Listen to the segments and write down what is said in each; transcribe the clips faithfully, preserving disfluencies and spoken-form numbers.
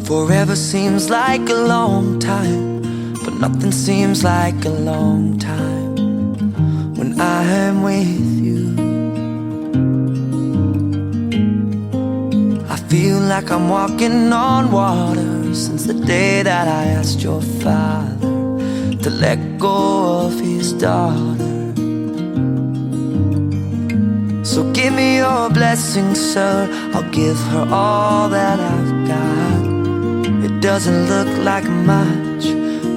Forever seems like a long time, but nothing seems like a long time when I'm with you. I feel like I'm walking on water since the day that I asked your father to let go of his daughter. So give me your blessing, sir. I'll give her all that I've got. It doesn't look like much,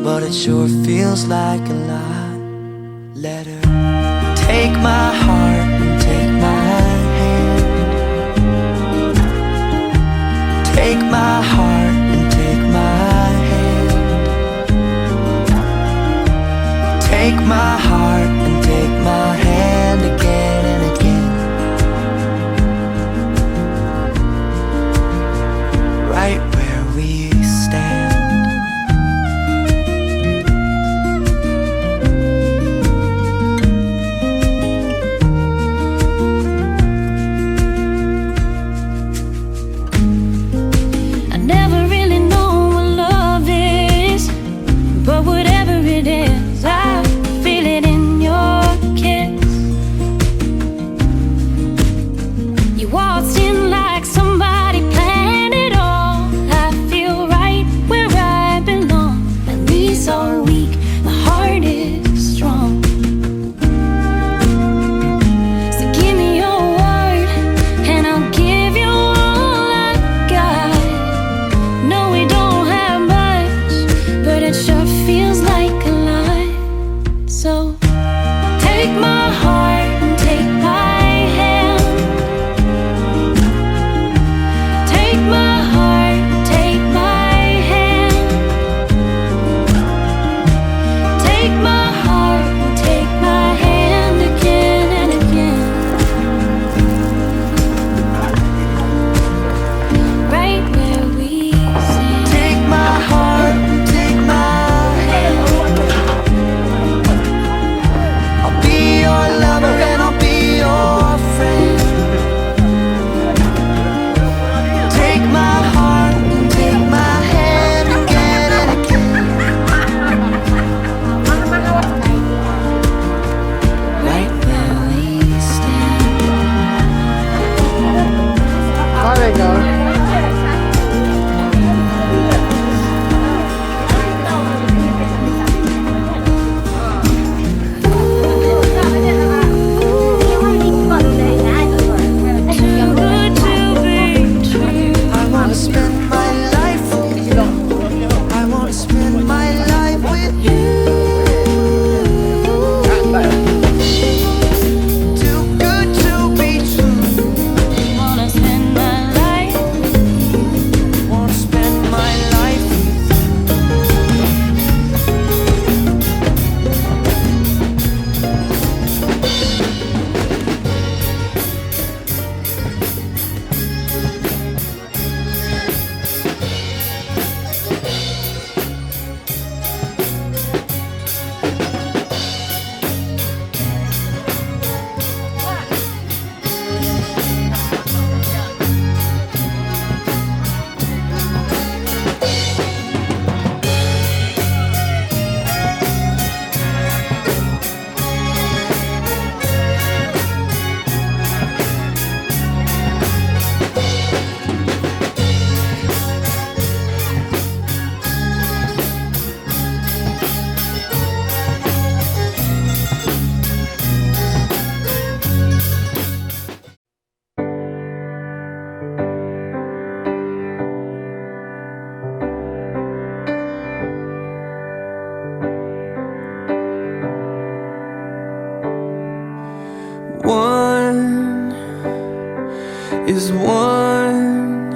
but it sure feels like a lot. Let her take my heart and take my hand. Take my heart and take my hand. Take my heart and take my hand again and again. Right where we stand. I never really know what love is, but whatever it is, I feel it in your kiss. You waltzed in like somebody planned it all. I feel right where I belong. My knees are weak, my heart is strong. So give me your word, and I'll give you all I got. No, we don't have much, but it sure feels like a lot. So take my heart and take my hand. Take my heart, take my hand. Take my heart, take my hand again and again. Right where we stand. Take my heart, take my hand. I'll be your lover and I'll be your friend. Take my heart and take my hand again and again. Right where we stand. There they go. I wanna spend my life with you. I wanna spend my life with you. Too good to be true. Wanna spend my life. Wanna spend my life with you. One is one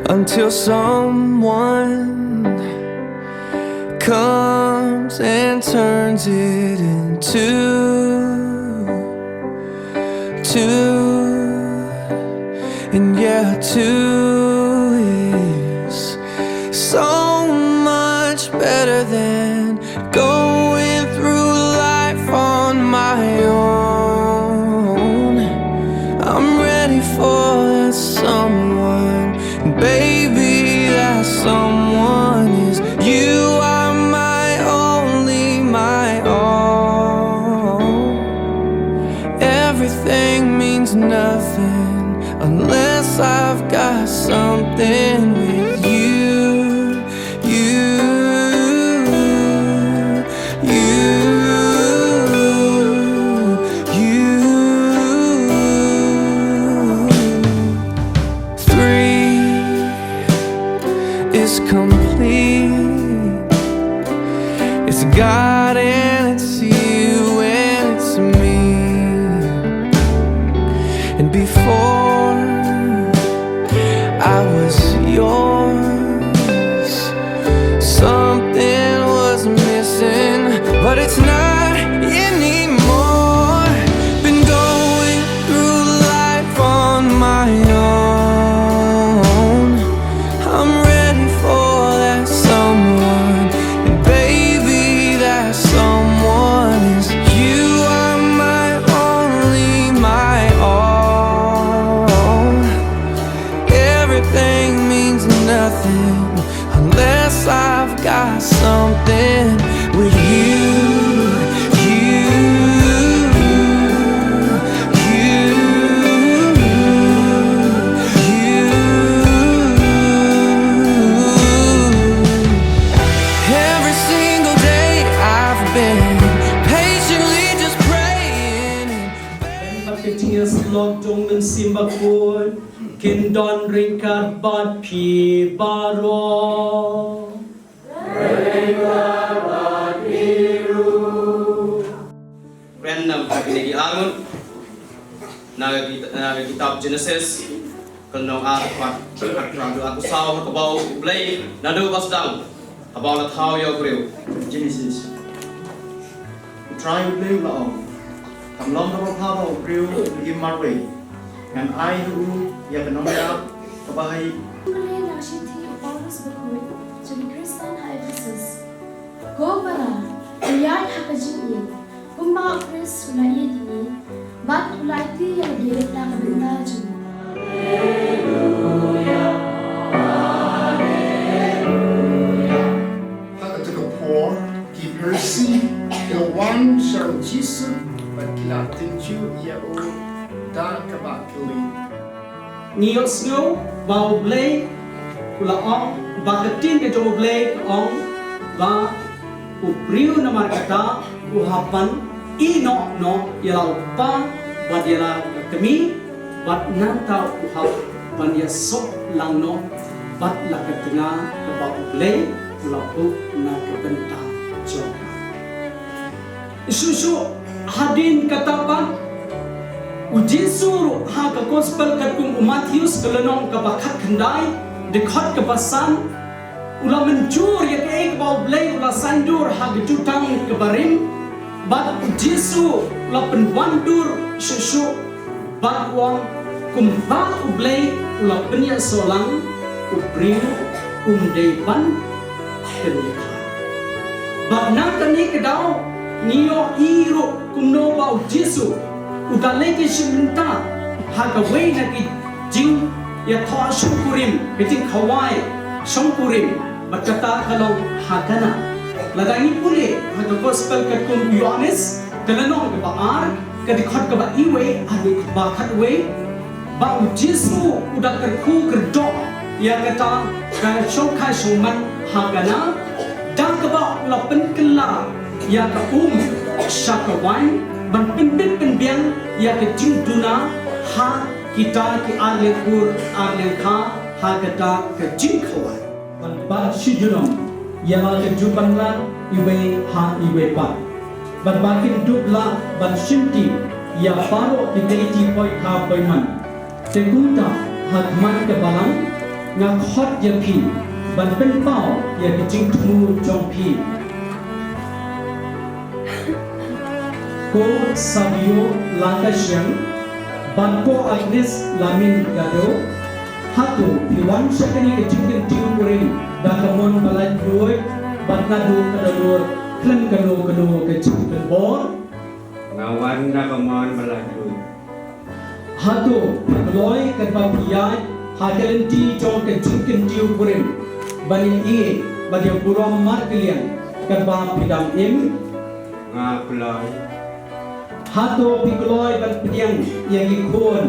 until someone comes and turns it into two. And yeah, two is so someone. And baby, that someone is you. Are my only, my all. Everything means nothing unless I've got something with you. You, you, you. Three is complete. It's God and it's you and it's me. And before I was yours, something was missing, but it's not anymore. Been going through life on my own. I'm ready for that someone, and baby, that someone is you. Are my only, my all. Everything means nothing unless I've got something with you. You, you, you. Every single day I've been patiently just praying. Ken bad ka jingïasyllok jong u Mynsiem Bakhuid kin don ryngkat bad phi baroh. Kren na ka bynta ki arngut na ka kit-, na ka kitab Genesis, ka lynnong ar, ka dkhot khatphra haduh arphew saw, ha kaba U Blei naduh ba sdang haba u la thaw ïa u briew. Genesis. U Trai U Blei u la ong, kam long kaba bha ba u briew un im marwei. Ngan ai ha u ïa ka nongïap kaba ha ïing. Pule na ka shithi u Paulus bakhuid sha ki Khristan ha Ephesus. Ko para, ïaid ha ka jingïeit kumba U Khrist u la ïeit ïa ngi bad u la aiti ïa lade na ka bynta jong ngi. Ha kata ka por ki Pharisi ki la wan sha u Jisu bad ki la tynjuh ïa u da kaba kylli. Ngi ïohsngew ba U Blei u la ong, ba ka ktien ka jong U Blei ka ong ba u briew namar kata u hap ban ïehnoh noh ïa la u kpa bad ïa la ka kmie, bad nangta u hap ban ïasoh lang noh bad la ka tnga kaba U Blei u la buh na ka bynta jong ka. Shuh shuh hadien kata pat, u Jisu ruh ha ka Gospel katkum u Mathaios ka lynnong kaba khatkhyndai, dkhot kaba san, u la mynjur ïa kaei kaba U Blei u la saiñdur ha ka jutang kaba rim, bad u Jisu u la pynwandur shuh shuh. Bad u ong, kumba U Blei u la pynïasoh lang, u briew um dei ban pynïakhlad. Bad na kane ka daw ngi ïohi ruh kumno ba u Jisu u da leh ki shimbynta ha kawei na ki jingïathoh shongkurim, ki jingkhawai shongkurim, bad kata ka long ha Kana. Lada ngi pule ha ka Gospel katkum u Ïoannis, ka lynnong kaba ar, ka dkhot kaba wei haduh kaba khatwei, ba u Jisu u da kyrkhu kyrdoh ïa kata ka shongkha shongman ha Kana, da kaba u la pynkylla ïa ka um sha ka waiñ, ban pynbit pynbiang ïa ka jingduna ha kita ki arliang kur arliang kha ha kata ka jingkhawai. Ban bat shi junom ïa la ka jubab iwei ha iwei pat, bad ba kin dup lah ban shimti ïa baroh ki deiti poi kha poi man. Te kumta, ha khmat ka balang nga khot ïa phi ban pynpaw ïa ki jingthmu jong phi. Ko Savio Lakashiang bad ko Agnes Lamin Gado, hato phi wan sha kane ka jingkyntiew kurim da ka mon ba laitluid bad naduh ka dohnud khlem kano kano ka jingpynbor? Nga wan da ka mon ba laitluid. Hato phi kloi katba phi ïaid ha ka lynti jong ka jingkyntiew kurim ban ïaieit bad ïaburom markylliang katba phi dang im? Nga kloi. Hato phi kloi ban pdiang ïa ki khun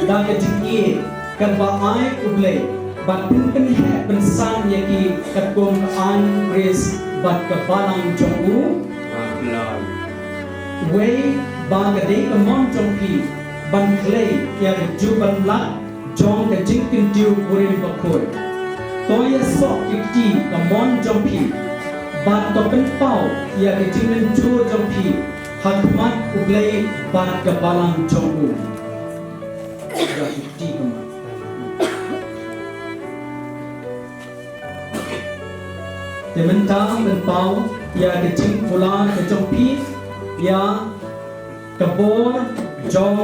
da ka jingïeit katba ai U Blei bad phin pynheh pynsan ïa ki katkum ka aiñ Khrist bad ka balang jong u? Nga kloi. Wei ba ka dei ka mon jong phi ban khlei ïa ka jubanlat jong ka jingkyntiew kurim bakhuid. To ïasoh ki kti ka mon jong phi bad to pynpaw ïa ka jinglynjur jong phi ha khmat U Blei bad ka balang jong u. Ïa ki kti ka mon. Te mynta pynpaw ïa ka jingkular ka jong phi ïa ka bor jong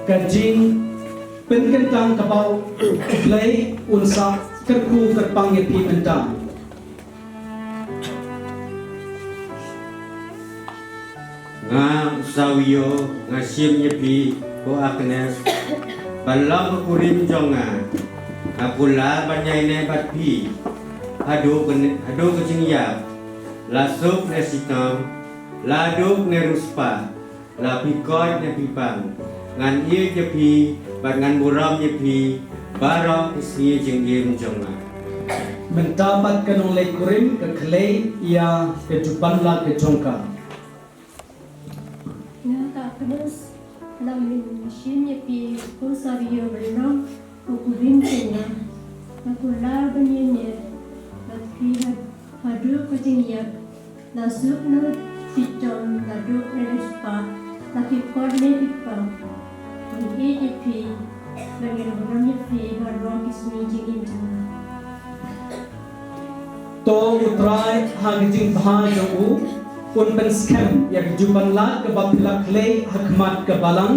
ka jingpynkyntang kaba U Blei un sa kyrkhu kyrpang ïa phi mynta. Nga Savio, nga shim ïa phi ko Agnes ban long ka kurim jong nga. Nga kular ban ïaineh bad phi haduh ka ne-, haduh ka jingïap, la suk ne shitom, la duk ne riewspah, la phi koit ne phi pang. Ngan ïeit ïa phi bad ngan burom ïa phi baroh ki sngi jingim jong nga. Mynta pat ka nongleit kurim ka khlei ïa ka jubanlat ka jong ka. Nga ka Agnes, nga shim ïa phi ko Savio ban long u kurim jong nga. Nga kular ban ïaineh bad phi haduh ka jingïap, la suk ne shitom, la duk ne riewspah, la phi koit ne phi pang. Ngan ïeit ïa phi bad ngan burom ïa phi baroh ki sngi jingim jong nga. To U Trai ha ka jingbha jong u un pynskhem ïa ka jubanlat kaba phi la khlei ha khmat ka balang,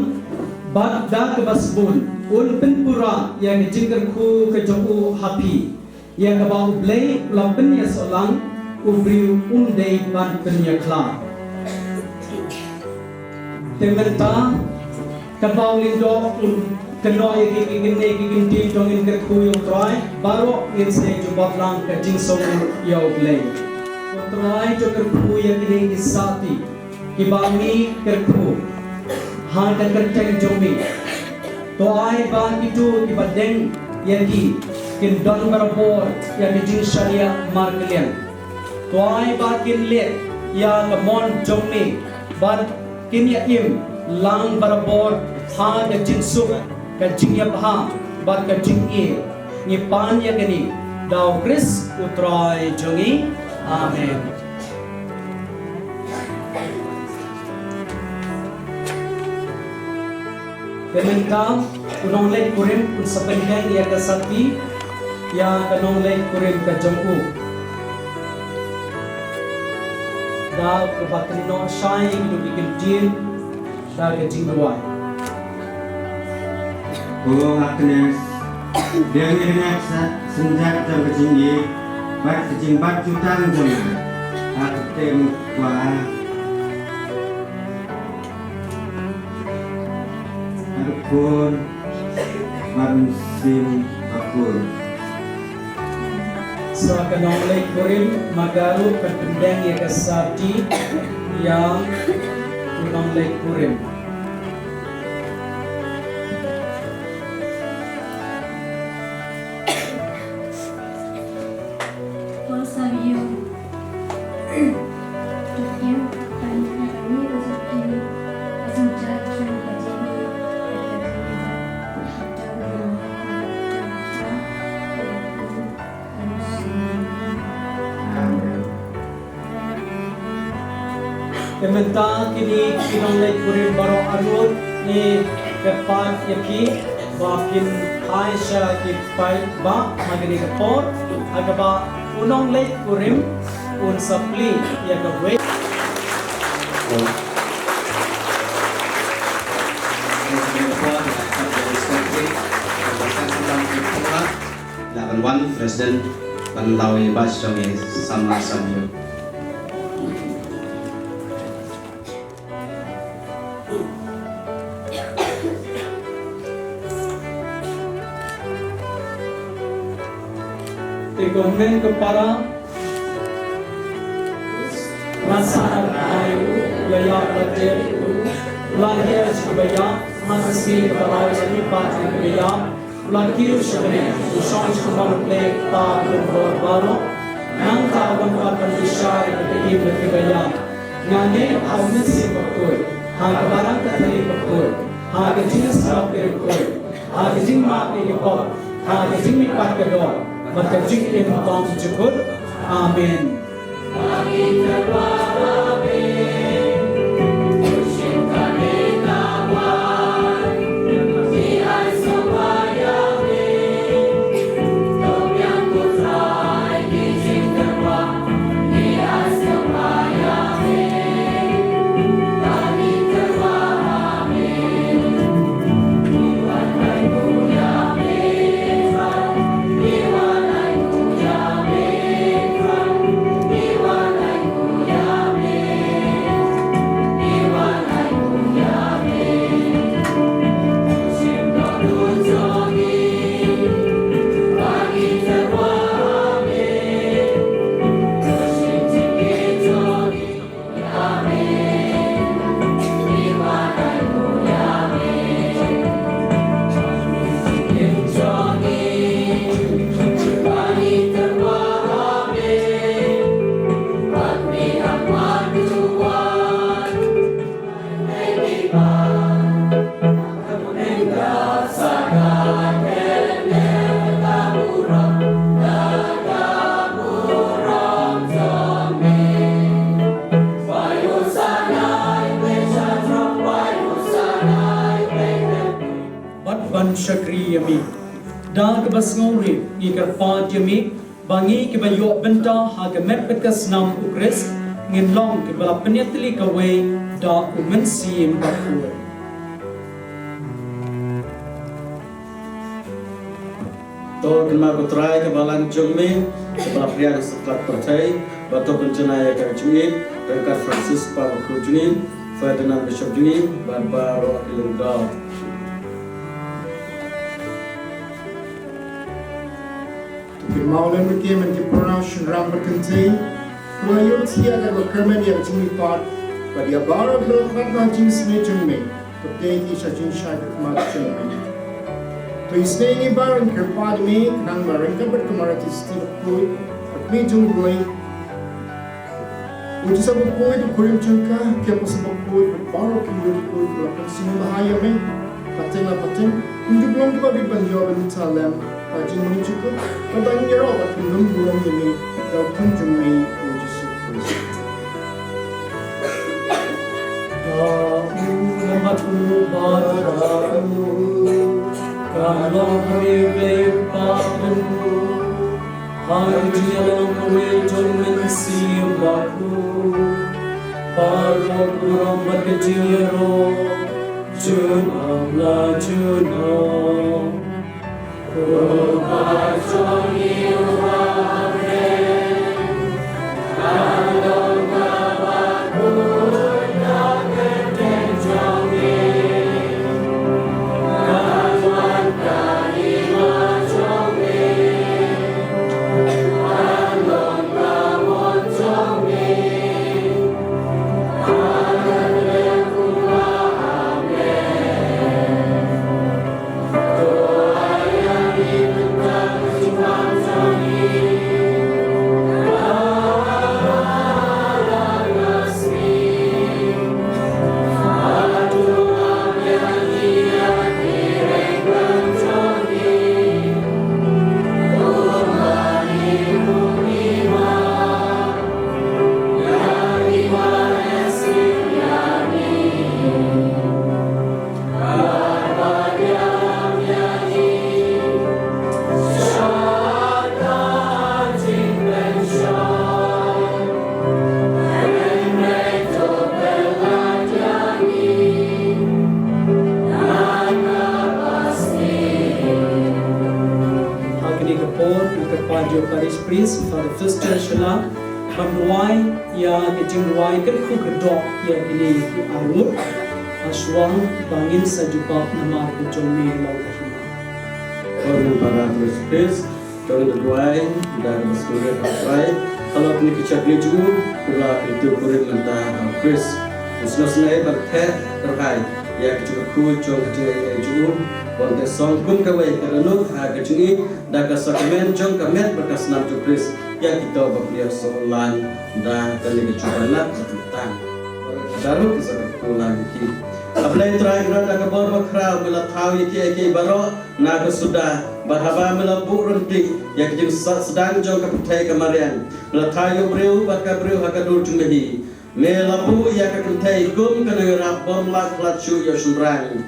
bad da kaba sbun un pynpura ïa ka jingkyrkhu ka jong u ha phi. Ïa kaba U Blei u la pynïasoh lang, u briew um dei ban pynïakhlad. Te mynta, katba u lyngdoh un kynnoh ïa ki, ki kynthei ki kyntien jong ngi, kyrkhu ïa U Trai, baroh ngin sa jubab lang ka jingsngewnguh ïa U Blei. Ko Trai, to kyrkhu ïa kine ki sahti kiba ngi kyrkhu ha ka kyrteng jong me. To ai ba kito kiba deng ïa ki kin don barabor ïa ka jingshaniah markylliang. To ai ba kin leh ïa ka mon jong me bad kin ïa im lang barabor ha ka jingsuk, ka jingïabha bad ka jingïeit. Ngi pan ïa kane da U Khrist U Trai jong ngi. Amen. Te mynta u nongleit kurim un sa pynbeng ïa ka sahti ïa ka nongleit kurim ka jong u. Da kaba kynnoh shai ïa kito ki kyntien da ka jingduwai. Ko Agnes, dei ïa nga ka synjat jong ka jingïeit bad ka jingbat jutang jong nga ha ka kyrteng U Kpa, bad U Khun bad U Mynsiem Bakhuid. Sa ka nongleit kurim, ma ka ruh kan pynbeng ïa ka sahti ïa u nongleit kurim. Te mynta kine ki nongleit kurim baroh arngut, ngi kyrpad ïa phi ba phin phai sha ki paidbah ha kane ka por, ha kaba u nongleit kurim un sa plie ïa kawei. Lah ban wan President ban daw ïa batch jong ngi samla samla. Te ko hynmen ko para, nga sngewthuh ba u la ïap, la tep, u la hiar sha kiba ïap, ha ka sngi kaba lai sha ki pat kiba ïap, u la kiew sha bneng, u shong sha ka bor U Blei, ta ka bor baroh. Nangta u wan pat ban bishar ïa ka ïing ka kiba ïap. Nga ngeit ha U Mynsiem Bakhuid, ha ka Balang Katholik bakhuid, ha ka jingsngewbha bakhuid, ha ka jingmap ïa ki pop, ha ka jingmihpat ka doh, bad ka jingim tang jukut. Amen. Bad ban shakri ïa me. Da kaba sngewrit ngi kyrpad ïa me, ba ngi kiba ïoh bynta ha ka met bad ka snam U Khrist, ngin long kiba la pynïatylli kawei da U Mynsiem Bakhuid. To kynmaw ko Trai ka balang jong me, kaba la pdiang satlak pyrthei, bad to pynjanai ïa ka jingïeit ryngkat Francis Papa bakhuid jong ngi, Ferdinand Bishop jong ngi, bad baroh ki lyngdoh. To kynmaw lem ïa ki para shynrang bad kynthei kiba la ïoh ïa ka kyrmen ïa ka jingmihpat, bad ïa baroh kiba la khot na ka jingsneng jong me. To pdiang ki sha jingshai khmat jong me. To isnei ngi baroh ngi kyrpad ïa me, khnang ba ryngkat bad ka Mari Theisotti bakhuid, ka Kmie jong U Blei, U Joseph bakhuid, u kurim jong ka, ki apostol bakhuid, bad baroh ki briew bakhuid kiba la pynsngewbha ïa me pateng la pateng, kin long kiba bit ban ïoh bynta lem ha ka jingbymjukut, bad ban ïaroh bad pynlong burom ïa me da U Khun jong me, U Jisu Khrist. Da u bad u bad da u, ka long kawei U Blei U Kpa Kynrad, ha ka jingïalong kawei jong U Mynsiem Bakhuid, baroh burom bad ka jingïaroh junom la junom. Ha kane ka por, nga kyrpad ïa u Parish Priest, Father Fister Shylla, ban duwai ïa ka jingrwai kyrkhu kyrdoh ïa kine ki arngut, ha shuwa ba ngin sa jubab namar ka jong me la u Kpa. Ïa u Parish Priest, Jong ka duwai da ka sngewrit ha U Trai halor kine ki shakri jong u, u la kyntiew kurim mynta ha U Khrist. U sngewsynei ban theh kyrhai ïa ka jingkyrkhu jong ka jingaiei jong u, ban teh song kum kawei ka dohnud ha ka jingim da ka sakramen jong ka met bad ka snam jong U Khrist ïa kito ba pynïasoh lang da kane ka jingpynlap ka jingtang. Baroh ki sa kyrkhu lang ïa ki. A Blei Trai Kynrad, da ka bor bakhraw me la thaw ïa kiei kiei baroh na ka suda, bad haba me la buh ryntih ïa ka jingsdang jong ka pyrthei ka mariang, me la thaw ïa u briew bad ka briew ha ka dur jong me hi. Me la buh ïa ka kynthei kum ka nongïarap bym lah khlad shuh ïa u shynrang,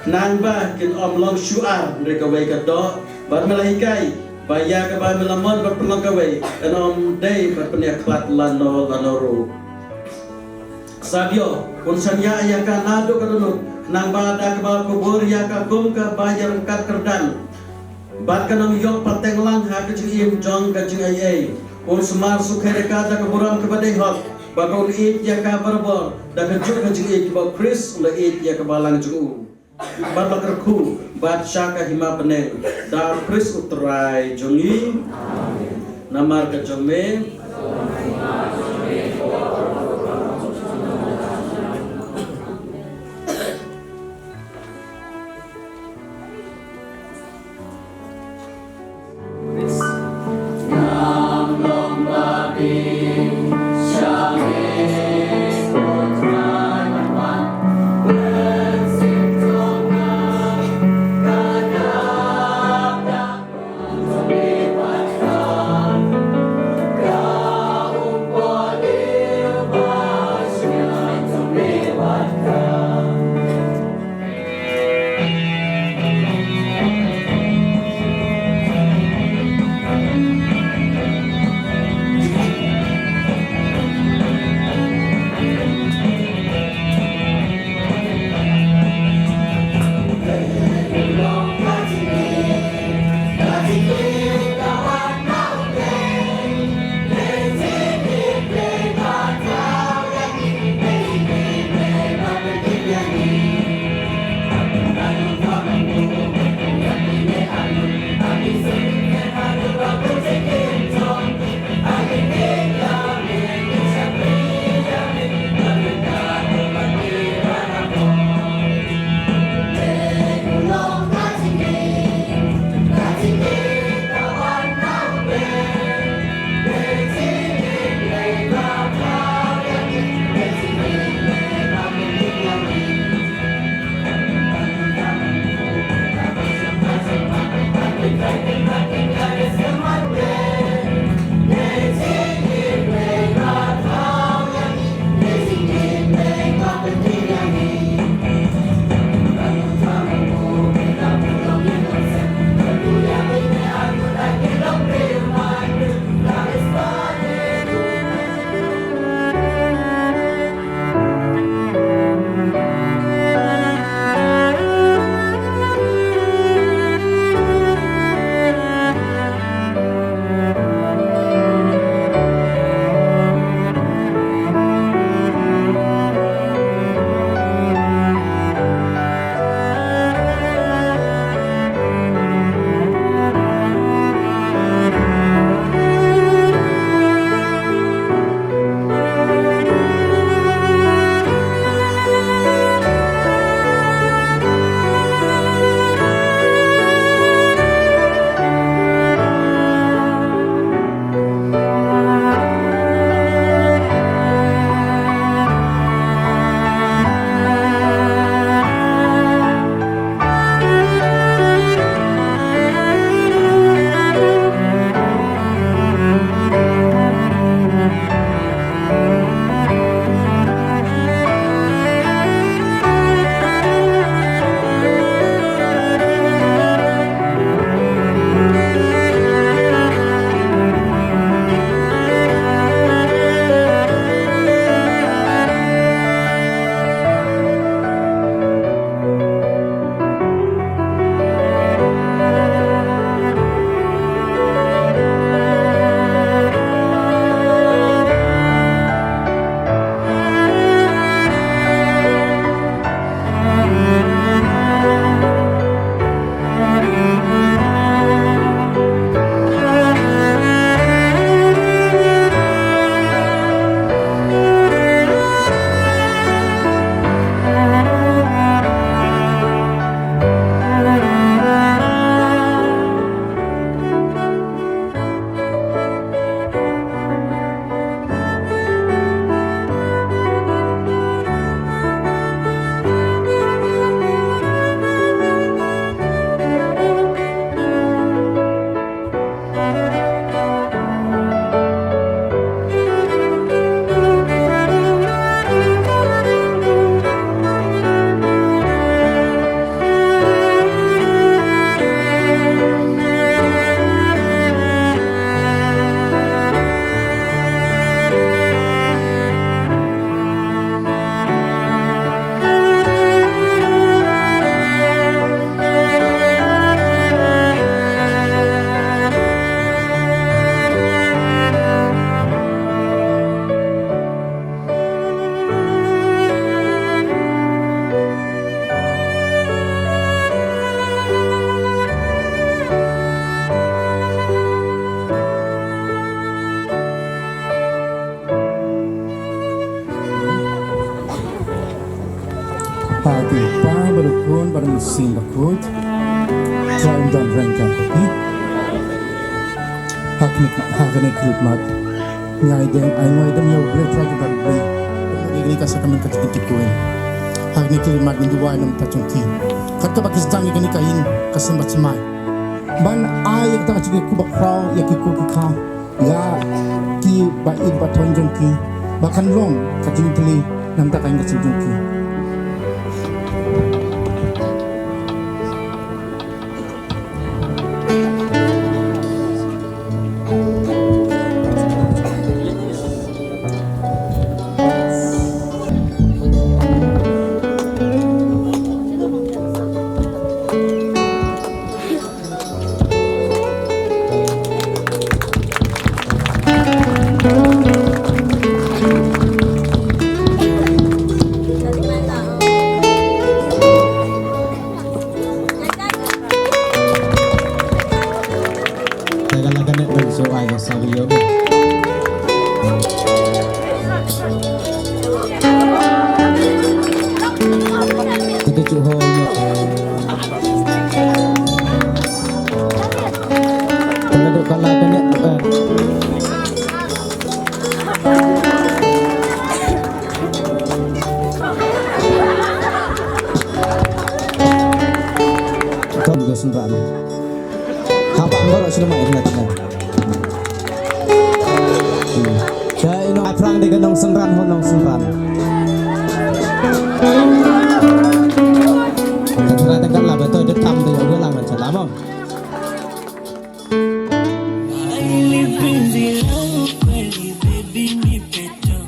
khnang ba kin ym long shuh ar hynrei kawei ka doh, bad me la hikai ba ïa kaba me la mon ban pynlong kawei kan ym dei ban pynïakhlad lano lano ruh. Sa ïoh un shaniah ïa ka naduh ka dohnud, khnang ba da kaba kubur ïa ka kum kaba ïaryngkat kyrdan, bad kan ym ïoh pateng lang ha ka jingim jong ka jingaiei. Un sumar sukher ïa ka da ka burom kaba dei hok, ba kan ïeit ïa ka barabor da kajuh ka jingïeit kaba U Khrist u la ïeit ïa ka balang jong u, bad la kyrkhu bad sha ka hima bneng, da U Khrist U Trai jong ngi. Namar ka jong me. Para mynsiem bakhuid. Trai un don reng ka hi. Ha kane, ha kane ka khlieh mat, nga ai dem, ai nga ai dem ïa U Blei Trai ka Blei. Ïa kane ka sakramen ka jingkyntu kyrhai. Ha kane ka khlieh mat ngin duwai na ka bynta jong ki. Kat kaba ki sdang ïa kane ka ïing ka sem bad smai, ban ai ïa kata ka jingkyrkhu bakhraw ïa ki khun ki kha, ïa ki ba ïeit ba thoh jong ki, ba kan long ka jingtylli na ka bynta ka ïing ka sem jong ki. Te ka la ka net ban shu ai ka sa video. Te ka chu ho nyo. Te ka duk ka la ka net, eh. Kam ga synran. Haba ngoro sino mai ina tana. Ka ino aprang de ga nongsynran ho nongsynran. Ka tara de kan la ba to de tam de yo la ma chala mo. Hili penzi langu kweli baby nipe tu.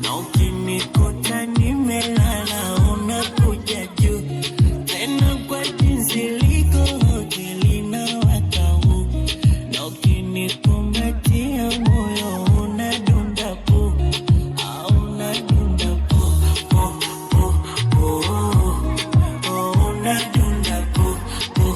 Na ukinikuta nimelala unakuja juu. Tena kwa jinsi liko hoteli na wakau. Na ukinikumbatia moyo unadunda pu. Ah, unadunda pu, pu, pu, pu. Oh, unadunda pu, pu.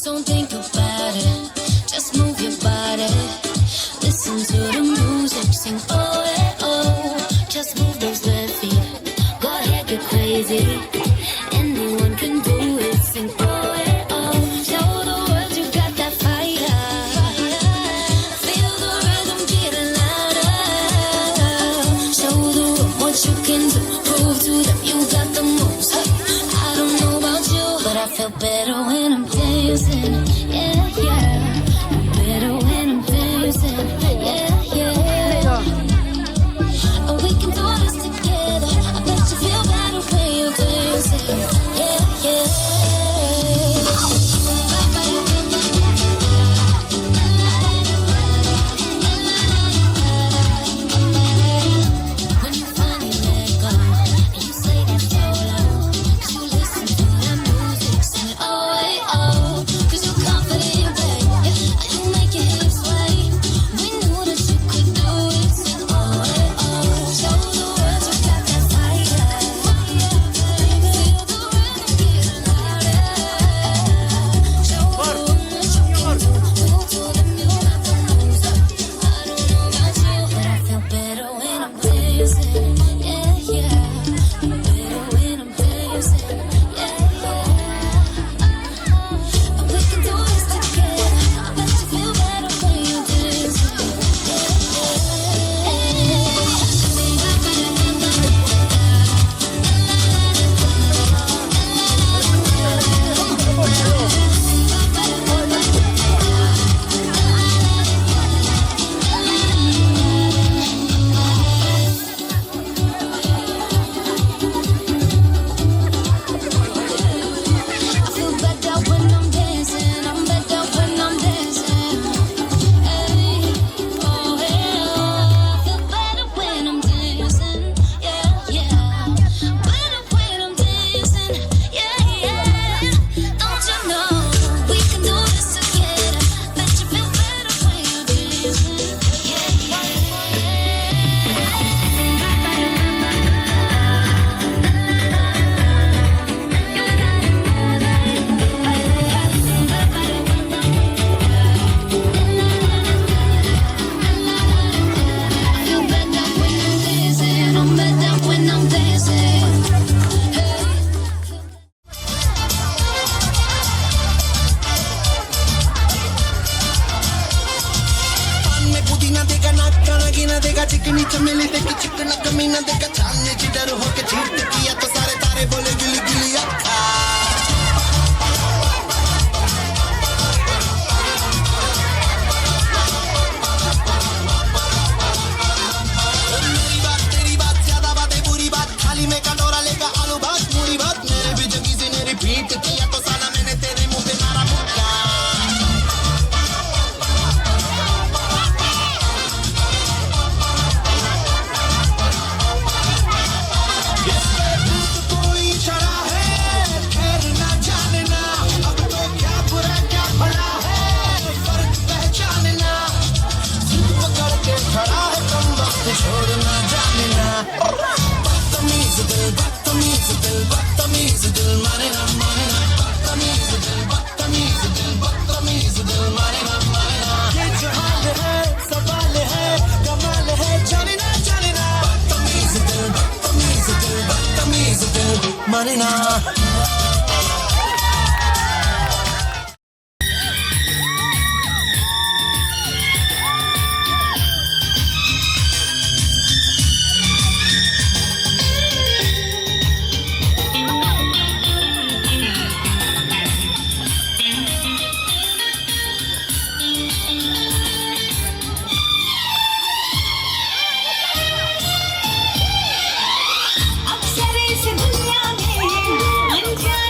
Don't think about it, just move your body. Listen to the music, sing oh eh oh. Just move those bare feet, go ahead, get crazy. Anyone can do it, sing oh eh oh. Show the world you got that fire. Feel the rhythm getting louder. Show the world what you can do, prove to them you got the moves. Hey, I don't know about you, but I feel better when I'm dancing, yeah, yeah. Better when I'm dancing, yeah, yeah. And we can do this together. I bet you feel better when you're dancing, yeah, yeah. When you finally let go, and you say that solo, you listen to that music, sing oh eh oh, 'cause you Marina. अक्सर इस दुनिया में अनजान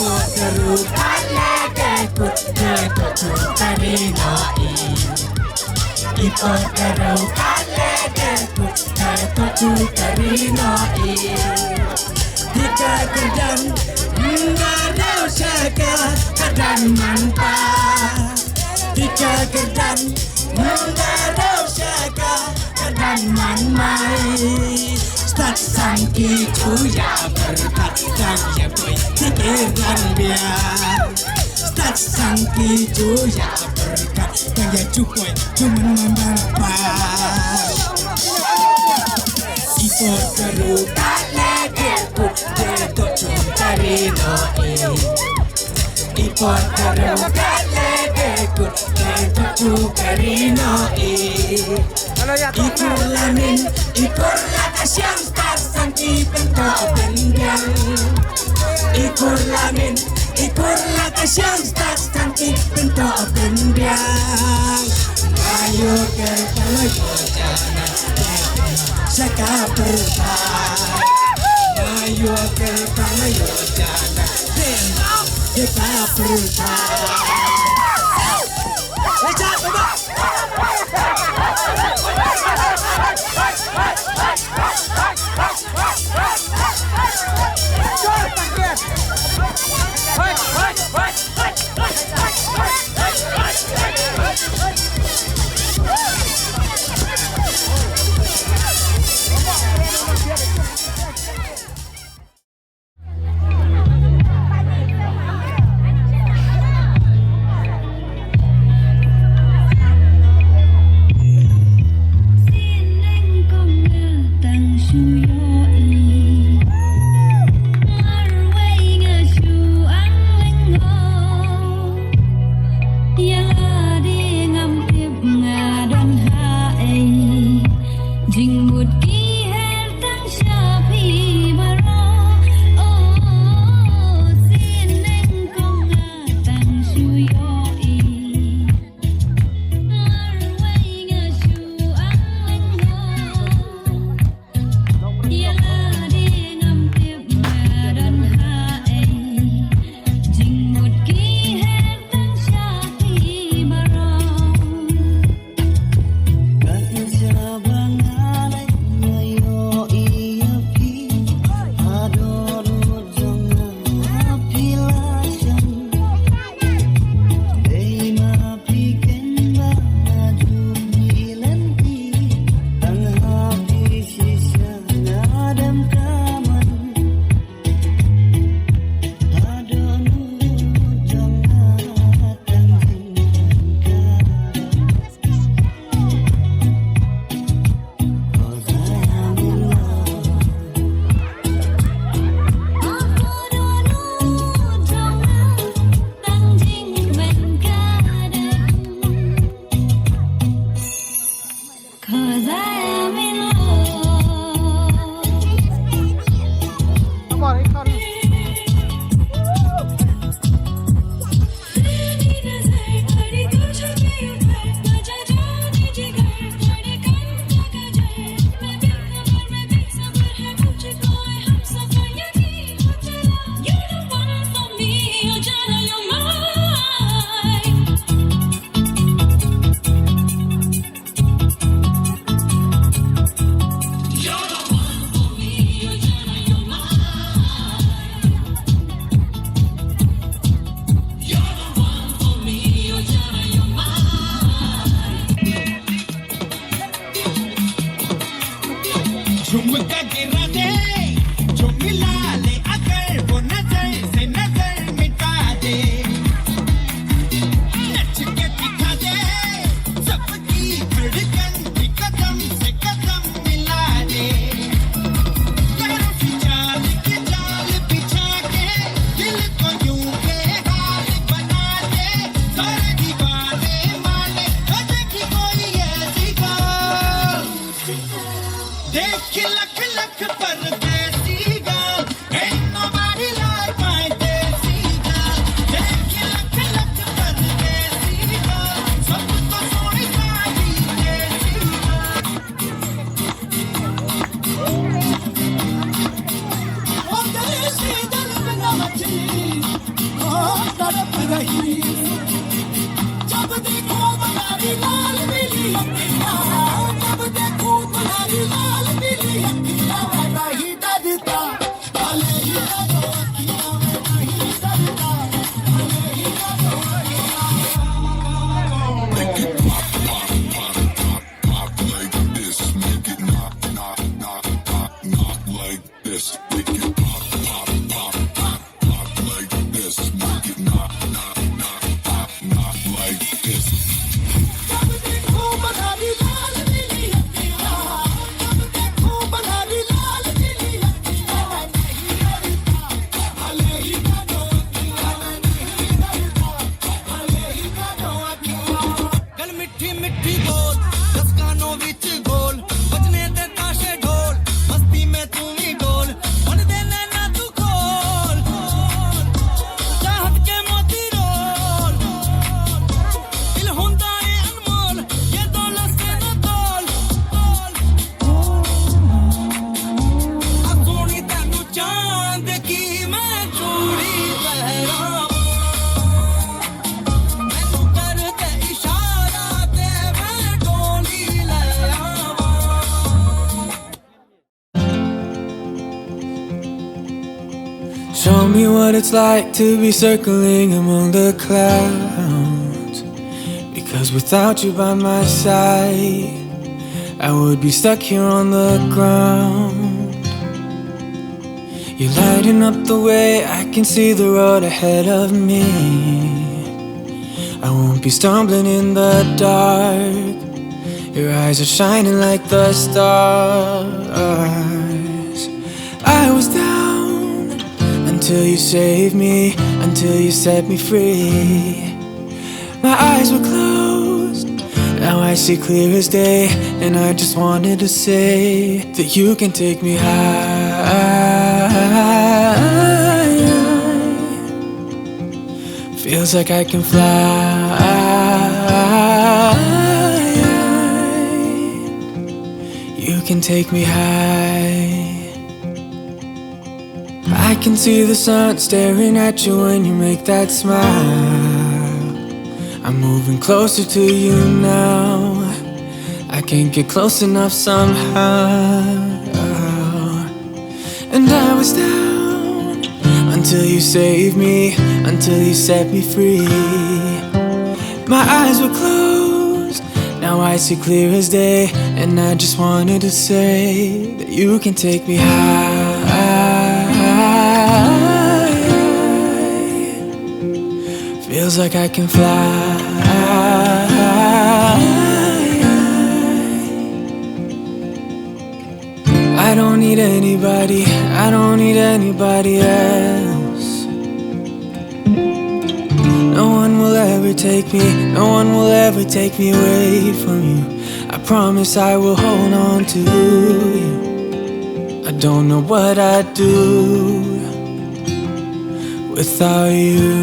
Ipot ka ruh ka leh dei kut, dei kut shu kari noh i. Ipot ka ruh ka leh dei kut, dei kut shu kari noh i. Dei ka kyrdan, ym da daw sha ka kyrdan man pa. Dei ka kyrdan, ym da daw sha ka kyrdan man mai. Stad sang ki ju ïa pyrkhat, dang ïa poi ki kyrdan biang. Stad sang ki ju ïa pyrkhat, dang ïa ju poi ju man man ban pa. Ipot ka ruh ka leh dei kut, dei kut shu kari noh i. Ipot ka ruh ka leh dei kut, dei kut shu kari noh i. I kur la min, i kur la ka shiang, stad sang ki pyntoh pynbiang. I kur la min, i kur la ka shiang, stad sang ki pyntoh pynbiang. Ayo ke pala yo jana, sha ka pyrthai. Ayo ke pala yo jana, sha ka pyrthai. गल मिठी मिठी बोल, दस कानों विच गोल, बजने दे ताशे ढोल, मस्ती में तू भी डोल, बन दे नैना तू खोल, चाहत के मोती रोल, दिल हुंदा ए अनमोल, ये दौलत से न तोल। ਆ ਸੋਹਣੀ ਤੈਨੂੰ ਚਾਂਦ ਕੀ ਮੈਂ ਚੂੜੀ ਪਹਿਰਾਵਾਂ, ਮੈਨੂੰ ਕਰ ਦੇ ਇਸ਼ਾਰਾ ਤੇ ਮੈਂ ਡੋਲੀ ਲੈ ਆਵਾਂ। Show me what it's like to be circling among the clouds. Because without you by my side, I would be stuck here on the ground. You're lighting up the way, I can see the road ahead of me. I won't be stumbling in the dark. Your eyes are shining like the stars. I was down until you saved me, until you set me free. My eyes were closed, now I see clear as day. And I just wanted to say that you can take me high. Feels like I can fly. You can take me high. I can see the sun staring at you when you make that smile. I'm moving closer to you now. I can't get close enough somehow. And I was down until you saved me, until you set me free. My eyes were closed, now I see clear as day. And I just wanted to say that you can take me high. Feels like I can fly. I don't need anybody, I don't need anybody else. No one will ever take me, no one will ever take me away from you. I promise I will hold on to you. I don't know what I'd do without you.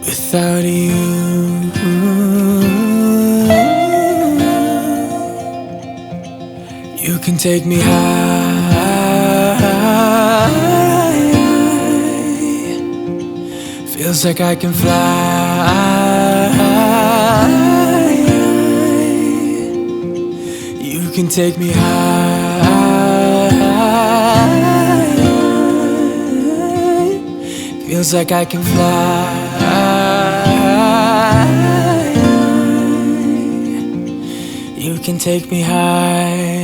Without you, you can take me high. Feels like I can fly. You can take me high. Feels like I can fly. You can take me high.